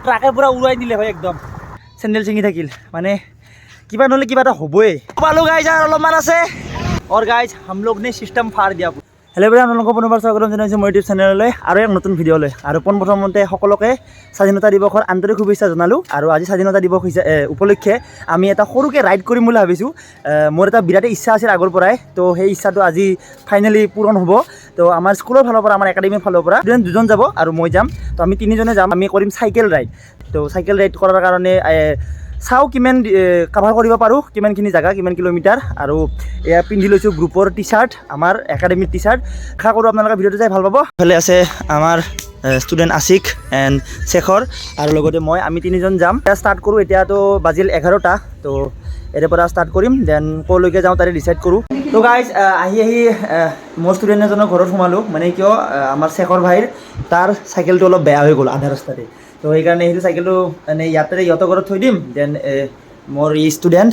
ট্ৰাকে পূৰা উৰুৱাই নিলে হয় একদম। চেণ্ডেল ছিঙি থাকিল। মানে কিবা নহ'লে কিবা এটা হ'বই। পালোঁ গাইজ, আৰু অলপমান আছে। और গাইজ, हम लोग ने सिस्टम फाड़ दिया। হেল্ল' এভৰিৱান, আপোনালোকক পুনৰবাৰ স্বাগতম জনাইছোঁ মোৰ ইউটিউব চেনেললৈ আৰু এক নতুন ভিডিঅ'লৈ। আৰু পোনপ্ৰথমতে সকলোকে স্বাধীনতা দিৱসৰ আন্তৰিক শুভেচ্ছা জনালোঁ। আৰু আজি স্বাধীনতা দিৱস উপলক্ষে আমি এটা সৰুকৈ ৰাইড কৰিম বুলি ভাবিছোঁ। মোৰ এটা বিৰাটেই ইচ্ছা আছিল আগৰ পৰাই, তো সেই ইচ্ছাটো আজি ফাইনেলি পূৰণ হ'ব। তো আমাৰ স্কুলৰ ফালৰ পৰা, আমাৰ একাডেমীৰ ফালৰ পৰা ষ্টুডেণ্ট দুজন যাব আৰু মই যাম, তো আমি তিনিজনে যাম। আমি কৰিম চাইকেল ৰাইড। তো চাইকেল ৰাইড কৰাৰ কাৰণে চাওঁ কিমান কাভাৰ কৰিব পাৰোঁ, কিমানখিনি জেগা, কিমান কিলোমিটাৰ। আৰু এয়া পিন্ধি লৈছোঁ গ্ৰুপৰ টি চাৰ্ট, আমাৰ একাডেমীৰ টি চাৰ্ট। আশা কৰোঁ আপোনালোকে ভিডিঅ'টো চাই ভাল পাব। ইফালে আছে আমাৰ ষ্টুডেণ্ট আছিক এণ্ড শেখৰ আৰু লগতে মই, আমি তিনিজন যাম। এতিয়া ষ্টাৰ্ট কৰোঁ। এতিয়াতো বাজিল 11টা, তো ইয়াৰে পৰা ষ্টাৰ্ট কৰিম, then ক'লৈকে যাওঁ তাৰে ডিচাইড কৰোঁ। তো গাইজ, আহি আহি মোৰ ষ্টুডেণ্ট এজনৰ ঘৰত সোমালোঁ। মানে কিয়, আমাৰ শেখৰ ভাইৰ তাৰ চাইকেলটো অলপ বেয়া হৈ গ'ল আধা ৰাস্তাতে। তো সেইকাৰণে সেইটো চাইকেলটো মানে ইয়াতে ইহঁতৰ ঘৰত থৈ দিম। Then মোৰ ই ষ্টুডেণ্ট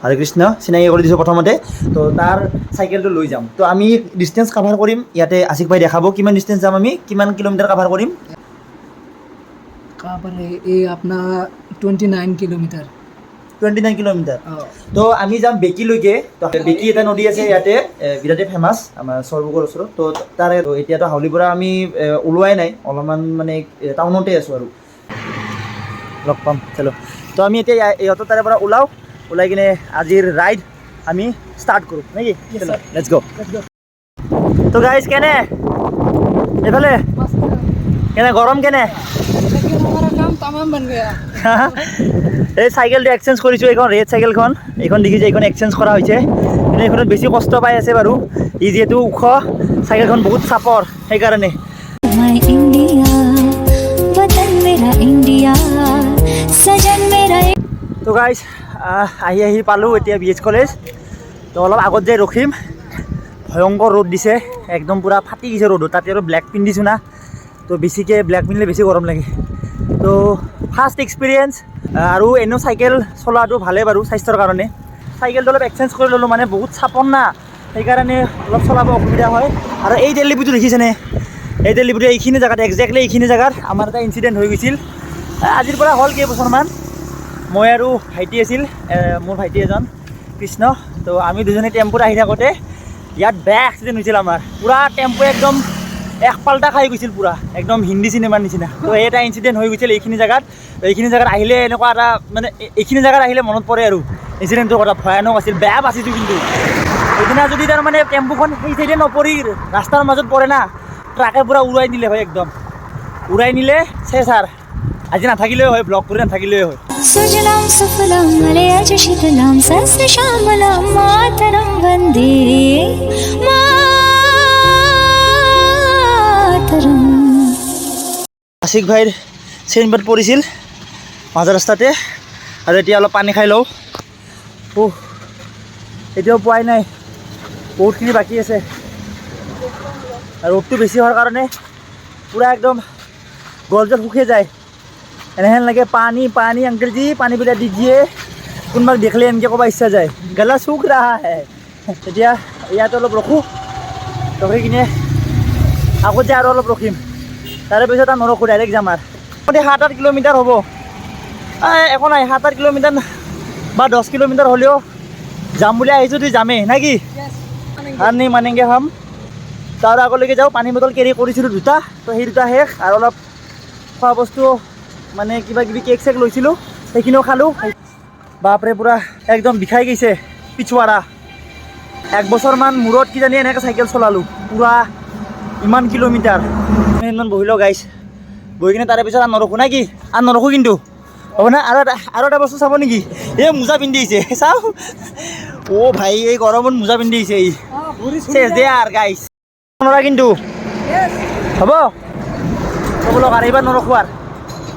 হৰে কৃষ্ণ, চিনাকি কৰি দিছোঁ প্ৰথমতে। তো তাৰ চাইকেলটো লৈ যাম। তো আমি ডিষ্টেঞ্চ কাভাৰ কৰিম। ইয়াতে আছিক ভাই দেখাব কিমান ডিষ্টেঞ্চ যাম আমি, কিমান কিলোমিটাৰ কাভাৰ কৰিম। कहाँ पर है ये? अपना 29 किलोमीटर। 29 কিলোমিটাৰ। তো আমি যাম বেকীলৈকে। তো বেকী এটা নদী আছে ইয়াতে, বিৰাটেই ফেমাছ আমাৰ সৰভোগৰ ওচৰত। তো তাৰে তো এতিয়াতো হাউলিৰ পৰা আমি ওলোৱাই নাই, অলপমান মানে টাউনতে আছোঁ আৰু লগ পাম। চলো, তো আমি এতিয়া ইহঁতৰ তাৰে পৰা ওলাওঁ, ওলাই কিনে আজিৰ ৰাইড আমি ষ্টাৰ্ট কৰোঁ নেকি? Sir. Let's go. তো গাইজ, কেনে এইফালে কেনে গৰম কেনে? लेकिन हमारा काम तमाम बन गया। এই চাইকেলটো এক্সচেঞ্জ কৰিছোঁ। এইখন ৰেড চাইকেলখন, এইখন দেখিছে, এইখন এক্সচেঞ্জ কৰা হৈছে। কিন্তু এইখনত বেছি কষ্ট পাই আছে বাৰু ই, যিহেতু ওখ চাইকেলখন, বহুত চাপৰ, সেইকাৰণে। My India, वतन मेरा इंडिया, सजन मेरा। তো গাইজ, আহি আহি পালোঁ এতিয়া বি এইচ কলেজ। তো অলপ আগত যাই ৰখিম। ভয়ংকৰ ৰ'দ দিছে, একদম পূৰা ফাটি গৈছে ৰ'দত। তাতে আৰু ব্লেক পিন্ধিছোঁ না, তো বেছিকৈ ব্লেক পিন্ধিলে বেছি গৰম লাগে। তো ফাৰ্ষ্ট এক্সপিৰিয়েঞ্চ আৰু এনেও চাইকেল চলোৱাটো ভালেই বাৰু স্বাস্থ্যৰ কাৰণে। চাইকেলটো অলপ এক্সচেঞ্জ কৰি ল'লোঁ, মানে বহুত চাপৰ না, সেইকাৰণে অলপ চলাব অসুবিধা হয়। আৰু এই তেলডিপুটো দেখিছেনে? এই তেলডিপুটো এইখিনি জেগাত, একজেক্টলি এইখিনি জেগাত আমাৰ এটা ইনচিডেণ্ট হৈ গৈছিল। আজিৰ পৰা হ'ল কেইবছৰমান। মই আৰু ভাইটি আছিল, মোৰ ভাইটি এজন কৃষ্ণ। তো আমি দুজনে টেম্পুত আহি থাকোঁতে ইয়াত বেয়া এক্সিডেণ্ট হৈছিল আমাৰ। পূৰা টেম্পু একদম এক পাল্টা খাই গৈছিল, পূৰা একদম হিন্দী চিনেমাৰ নিচিনা। তো এই এটা ইনচিডেণ্ট হৈ গৈছিল এইখিনি জেগাত। তো এইখিনি জেগাত আহিলে এনেকুৱা এটা মানে এইখিনি জেগাত আহিলে মনত পৰে আৰু ইনচিডেণ্টটোৰ কথা। ভয়ানক আছিল, বেয়া বাচিছোঁ। কিন্তু সেইদিনা যদি তাৰমানে টেম্পুখন সেই চাইডে নপৰি ৰাস্তাৰ মাজত পৰে না, ট্ৰাকে পূৰা উৰুৱাই নিলে হয়, একদম উৰাই নিলে। চেচ আৰু, আজি নাথাকিলেও হয়, ব্লগ কৰি নাথাকিলেও হয়। सुजलां सुफलां मलयज शीतलां, शस्य श्यामलां मातरं, वन्दे मातरम्। আছিক ভাইৰ চেইনপাত পৰিছিল মাজৰ ৰাস্তাতে। আৰু এতিয়া অলপ পানী খাই লওঁ। উহ, এতিয়াও পোৱাই নাই, বহুতখিনি বাকী আছে। আৰু ৰ'দটো বেছি হোৱাৰ কাৰণে পূৰা একদম গলজল শুকাই যায়। এনেহেন লাগে, "पानी पानी, अंकल जी, पानी पिला दीजिए।" কোনোবাক দেখিলে এনেকৈ ক'ব ইচ্ছা যায়, "गला सूख रहा है।" এতিয়া ইয়াত অলপ ৰখোঁ, ৰখি কিনে আকৌ যে আৰু অলপ ৰখিম, তাৰে পিছত আৰু নৰখোঁ, ডাইৰেক্ট যাম। আৰু মোটামুটি 7-8 কিলোমিটাৰ হ'ব। এই একো নাই, 7-8 কিলোমিটাৰ বা 10 কিলোমিটাৰ হ'লেও যাম বুলি আহিছোঁ তুই যামেই নে কি? हार नहीं मानेंगे हम। তাৰ আগলৈকে যাওঁ। পানী বটল কেৰি কৰিছিলোঁ দুটা, তো সেই দুটা শেষ। আৰু অলপ খোৱা বস্তু মানে কিবা কিবি কেক চেক লৈছিলোঁ, সেইখিনিও খালোঁ। বাপৰে, পূৰা একদম বিষাই গৈছে পিছুৱাৰা। এক বছৰমান মূৰত কিজানি এনেকৈ চাইকেল চলালোঁ পূৰা ইমান কিলোমিটাৰ। মিনিটমান বহি লওঁ গাইছ, বহি কিনে তাৰে পিছত আৰু নৰখোঁ নাই কি? আৰু নৰখোঁ কিন্তু, হ'ব না? আৰু এটা বস্তু চাব নেকি? এই মোজা পিন্ধি আহিছে, চাওঁ। অ' ভাই, এই গৰমত মোজা পিন্ধি আহিছে এই। চেচ দে আৰু গাইছ, নৰা কিন্তু হ'ব। হ'ব লগ, আৰু এইবাৰ নৰখোঁ আৰু,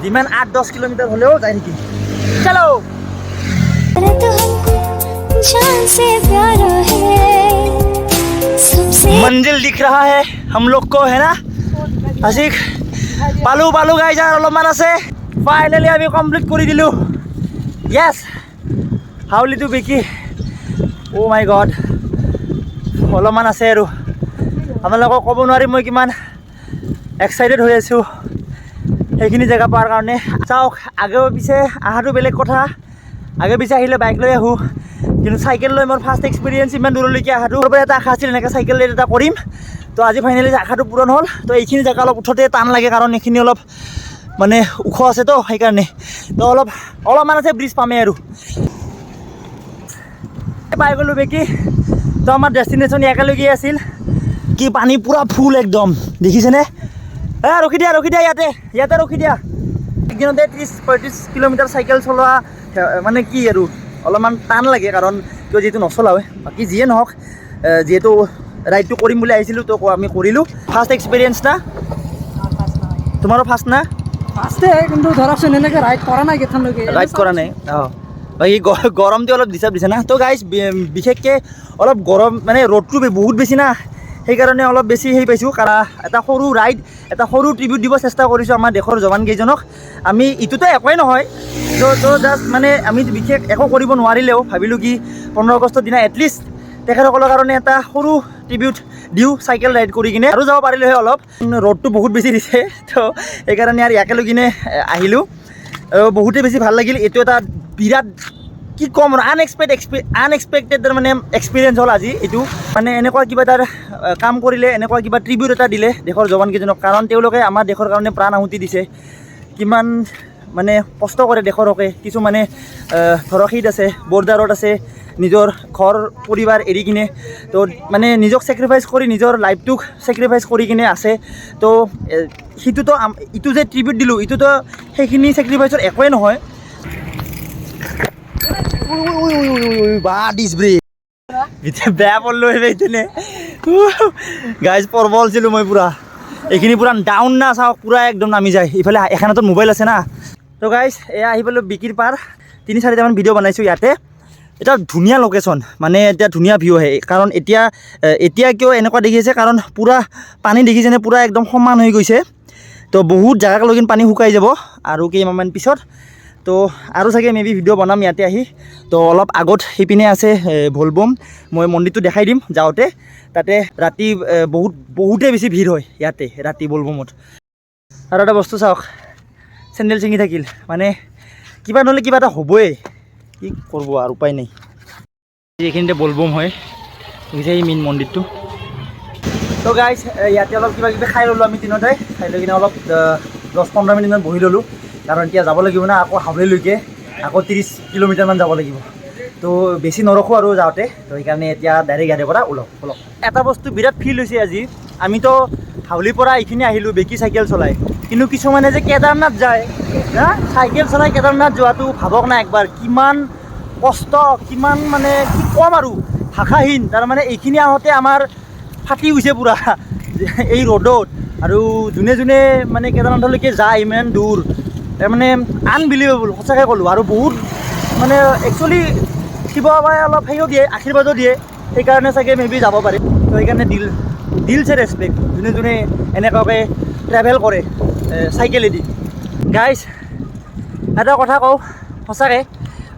যিমান 8-10 কিলোমিটাৰ হ'লেও যাই থাকিম। চলো। भारत हमको जान से प्यारा है, सबसे मंजिल दिख रहा है हम लोग को, है ना আছিক? পালো পালো গাইজ, আৰু অলপমান আছে। ফাইনেলি আমি কমপ্লিট কৰি দিলোঁ। য়েছ, হাউলি টু বেকি। অ' মাই গড, অলপমান আছে আৰু। আপোনালোকক ক'ব নোৱাৰিম মই কিমান এক্সাইটেড হৈ আছোঁ। সেইখিনি জেগা পোৱাৰ কাৰণে। চাওক, আগে পিছে অহাটো বেলেগ কথা, আগে পিছে আহিলে বাইক লৈ আহোঁ, কিন্তু চাইকেল লৈ মোৰ ফাৰ্ষ্ট এক্সপিৰিয়েঞ্চ ইমান দূৰলৈকে অহাটো। মোৰ পৰা এটা আশা আছিল, এনেকৈ চাইকেল ৰাইড এটা কৰিম। তো আজি ফাইনেলি আশাটো পূৰণ হ'ল। তো এইখিনি জেগা অলপ উঠোতে টান লাগে, কাৰণ এইখিনি অলপ মানে ওখ আছেতো, সেইকাৰণে। তো অলপ অলপমান আছে, ব্ৰিজ পামেই আৰু পাই গ'লোঁ বেকি। তো আমাৰ ডেষ্টিনেশ্যন একেলগে আছিল। কি পানী পূৰা ফুল একদম, দেখিছেনে? এ ৰখি দিয়া, ৰখি দিয়া, ইয়াতে ইয়াতে ৰখি দিয়া। একদিনতে 30-35 কিলোমিটাৰ চাইকেল চলোৱা মানে কি আৰু অলপমান টান লাগে, কাৰণ কিয় যিহেতু নচলাওৱে। বাকী যিয়ে নহওক, যিহেতু ৰাইডটো কৰিম বুলি আহিছিলোঁ, তো আমি কৰিলোঁ। ফাৰ্ষ্ট এক্সপিৰিয়েঞ্চ না? তোমাৰো ফাৰ্ষ্ট না? ফাৰ্ষ্টে, কিন্তু ধৰকচোন এনেকৈ ৰাইড কৰা নাই কেইখনলৈকে। ৰাইড কৰা নাই। অঁ, বাকী গৰমটো অলপ ডিষ্টাৰ্ব দিছে না। তো গাইজ, বিশেষকৈ অলপ গৰম, মানে ৰ'দটো বহুত বেছি না, সেইকাৰণে অলপ বেছি হেৰি পাইছোঁ। কাৰণ এটা সৰু ৰাইড, এটা সৰু ট্ৰিবিউট দিব চেষ্টা কৰিছোঁ আমাৰ দেশৰ জৱানকেইজনক আমি। ইটোতো একোৱেই নহয়। তো জাষ্ট মানে আমি বিশেষ একো কৰিব নোৱাৰিলেও ভাবিলোঁ কি 15 আগষ্টৰ দিনা এটলিষ্ট তেখেতসকলৰ কাৰণে এটা সৰু ট্ৰিবিউট দিওঁ চাইকেল ৰাইড কৰি কিনে। আৰু যাব পাৰিলেহে, অলপ ৰ'দটো বহুত বেছি দিছে, তো সেইকাৰণে আৰু ইয়াকে লৈ কিনে আহিলোঁ। বহুতেই বেছি ভাল লাগিল। এইটো এটা বিৰাট, কি ক'ম আৰু, আনএক্সপেক্টেড মানে এক্সপিৰিয়েঞ্চ হ'ল আজি এইটো। মানে এনেকুৱা কিবা এটা কাম কৰিলে, এনেকুৱা কিবা ট্ৰিবিউট এটা দিলে দেশৰ জৱানকেইজনক, কাৰণ তেওঁলোকে আমাৰ দেশৰ কাৰণে প্ৰাণ আহুতি দিছে। কিমান মানে কষ্ট কৰে দেশৰ হকে। কিছুমানে ধৰক সেইত আছে, বৰ্ডাৰত আছে, নিজৰ ঘৰ পৰিবাৰ এৰি কিনে, তো মানে নিজক ছেক্ৰিফাইচ কৰি, নিজৰ লাইফটোক ছেক্ৰিফাইচ কৰি কিনে আছে। তো সিটোতো ইটো যে ট্ৰিবিউট দিলোঁ, ইটোতো সেইখিনি ছেক্ৰিফাইচৰ একোৱেই নহয়। বা ডিছ ব্ৰেক, এতিয়া বেয়া পৰলোঁ সেইপিনে। গাইজ, পৰব আছিলোঁ মই পূৰা। এইখিনি পূৰা ডাউন না, চাওক, পূৰা একদম নামি যায়। ইফালে এখনতো মোবাইল আছে না। তো গাইজ, এয়া আহি পালোঁ বিকিৰ পাৰ। তিনি চাৰিটামান ভিডিঅ' বনাইছোঁ ইয়াতে। এটা ধুনীয়া লোকেশ্যন, মানে এতিয়া ধুনীয়া ভিউ আহে। কাৰণ এতিয়া কিয় এনেকুৱা দেখিছে? কাৰণ পূৰা পানী দেখিছেনে, পূৰা একদম সমান হৈ গৈছে। তো বহুত জেগালৈকে পানী শুকাই যাব আৰু কেইমাহমান পিছত। তো আৰু চাগে মে বি ভিডিঅ' বনাম ইয়াতে আহি। তো অলপ আগত সেইপিনে আছে ভলবম, মই মন্দিৰটো দেখাই দিম যাওঁতে। তাতে ৰাতি বহুতেই বেছি ভিৰ হয় ইয়াতে ৰাতি বলবমত। আৰু এটা বস্তু চাওক, চেণ্ডেল ছিঙি থাকিল। মানে কিবা নহ'লে কিবা এটা হ'বই, কি কৰিব আৰু উপায় নাই। এইখিনিতে বলবম হয়, দেখিছে, এই মেইন মন্দিৰটো। তো গাইজ, ইয়াতে অলপ কিবা কিবি খাই ল'লোঁ আমি তিনিওটাই। খাই লৈ কিনে অলপ 10-15 মিনিটমান বহি ল'লোঁ, কাৰণ এতিয়া যাব লাগিব না আকৌ হাউলিলৈকে, আকৌ 30 কিলোমিটাৰমান যাব লাগিব। তো বেছি নৰখোঁ আৰু যাওঁতে, তো সেইকাৰণে এতিয়া ডাইৰেক্ট ইয়াৰে পৰা ওলাওঁ ওলাওঁ। এটা বস্তু বিৰাট ফিল হৈছে আজি, আমিতো হাউলিৰ পৰা এইখিনি আহিলোঁ বেকি চাইকেল চলাই, কিন্তু কিছুমানে যে কেদাৰনাথ যায় না চাইকেল চলাই, কেদাৰনাথ যোৱাটো ভাবক না একবাৰ, কিমান কষ্ট, কিমান মানে কি ক'ম আৰু, ভাষাহীন। তাৰমানে এইখিনি আহোঁতে আমাৰ ফাটি গৈছে পূৰা এই ৰ'দত। আৰু যোনে যোনে মানে কেদাৰনাথলৈকে যায় ইমান দূৰ, তাৰমানে আনবিলিভেবল, সঁচাকৈ ক'লোঁ। আৰু বহুত মানে একচুৱেলি শিৱ বাবাই অলপ হেৰিও দিয়ে, আশীৰ্বাদো দিয়ে, সেইকাৰণে চাগে মে বি যাব পাৰে। তো সেইকাৰণে দিল চে ৰেচপেক্ট যোনে যোনে এনেকুৱাকৈ ট্ৰেভেল কৰে চাইকেলেদি। গাইজ, এটা কথা কওঁ, সঁচাকৈ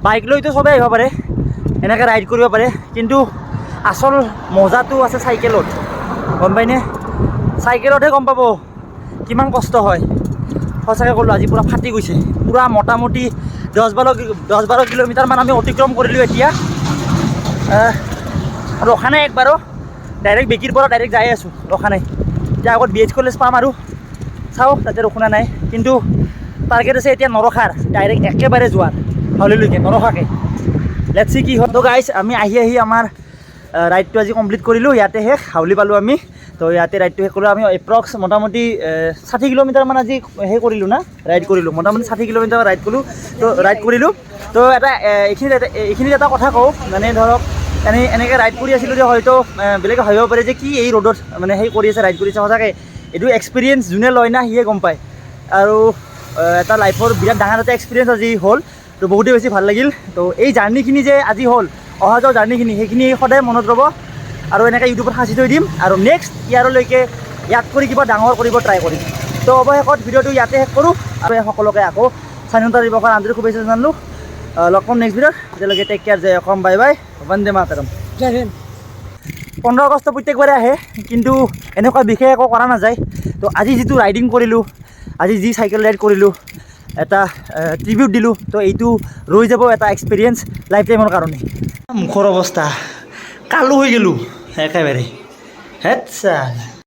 বাইক লৈতো চবেই আহিব পাৰে, এনেকৈ ৰাইড কৰিব পাৰে, কিন্তু আচল মজাটো আছে চাইকেলত, গম পায়নে? চাইকেলতহে গম পাব কিমান কষ্ট হয়। সঁচাকৈ ক'লোঁ, আজি পূৰা ফাটি গৈছে পূৰা। মোটামুটি 10-12 কিলোমিটাৰমান আমি অতিক্ৰম কৰিলোঁ এতিয়া। ৰখা নাই একবাৰো, ডাইৰেক্ট বেকিৰ পৰা ডাইৰেক্ট যাই আছোঁ, ৰখা নাই। এতিয়া আগত বি এইচ কলেজ পাম আৰু চাওঁ তাতে ৰখোঁ না নাই। কিন্তু টাৰ্গেট আছে এতিয়া নৰখাৰ, ডাইৰেক্ট একেবাৰে যোৱাৰ হাউলিলৈকে নৰখাকৈ। Let's C কি হয়। তো গাইজ, আমি আহি আহি আমাৰ ৰাইডটো আজি কমপ্লিট কৰিলোঁ, ইয়াতে শেষ। হাউলি পালোঁ আমি, তো ইয়াতে ৰাইডটো শেষ কৰিলোঁ আমি। এপ্ৰক্স মোটামুটি 60 কিলোমিটাৰমান আজি সেই কৰিলোঁ না, ৰাইড কৰিলোঁ। মোটামুটি 60 কিলোমিটাৰ ৰাইড কৰিলোঁ। তো ৰাইড কৰিলোঁ, তো এটা এইখিনিত এটা কথা কওঁ, মানে ধৰক এনেকৈ ৰাইড কৰি আছিলোঁ যে হয়তো বেলেগে ভাবিব পাৰে যে কি এই ৰ'দত মানে সেই কৰি আছে, ৰাইড কৰিছে। সঁচাকৈ এইটো এক্সপিৰিয়েঞ্চ যোনে লয় না, সিয়ে গম পায়। আৰু এটা লাইফৰ বিৰাট ডাঙৰ এটা এক্সপিৰিয়েঞ্চ আজি হ'ল। তো বহুতেই বেছি ভাল লাগিল। তো এই জাৰ্ণিখিনি যে আজি হ'ল, অহা যোৱা জাৰ্ণিখিনি, সেইখিনি সদায় মনত ৰ'ব আৰু এনেকৈ ইউটিউবত সাঁচি থৈ দিম আৰু নেক্সট ইয়াৰলৈকে ইয়াত কৰি কিবা ডাঙৰ কৰিব ট্ৰাই কৰিম। তো অৱশেষত ভিডিঅ'টো ইয়াতে শেষ কৰোঁ আৰু সকলোকে আকৌ স্বাধীনতা দিৱসৰ আন্তৰিক শুভেচ্ছা জনালোঁ। লগ পাম নেক্সট ভিডিঅ'ত। তেতিয়ালৈকে টেক কেয়াৰ, জয় অসম, বাই বাই, বন্দে মাতৰম। জয় হিন্দ। 15 আগষ্ট প্ৰত্যেকবাৰে আহে, কিন্তু এনেকুৱা বিশেষ একো কৰা নাযায়। তো আজি যিটো ৰাইডিং কৰিলোঁ আজি যি চাইকেল ৰাইড কৰিলোঁ, এটা ট্ৰিবিউট দিলোঁ, তো এইটো ৰৈ যাব এটা এক্সপিৰিয়েঞ্চ লাইফ টাইমৰ কাৰণে। মুখৰ অৱস্থা, কালো হৈ গ'লোঁ একেবাৰে। হেত চালা।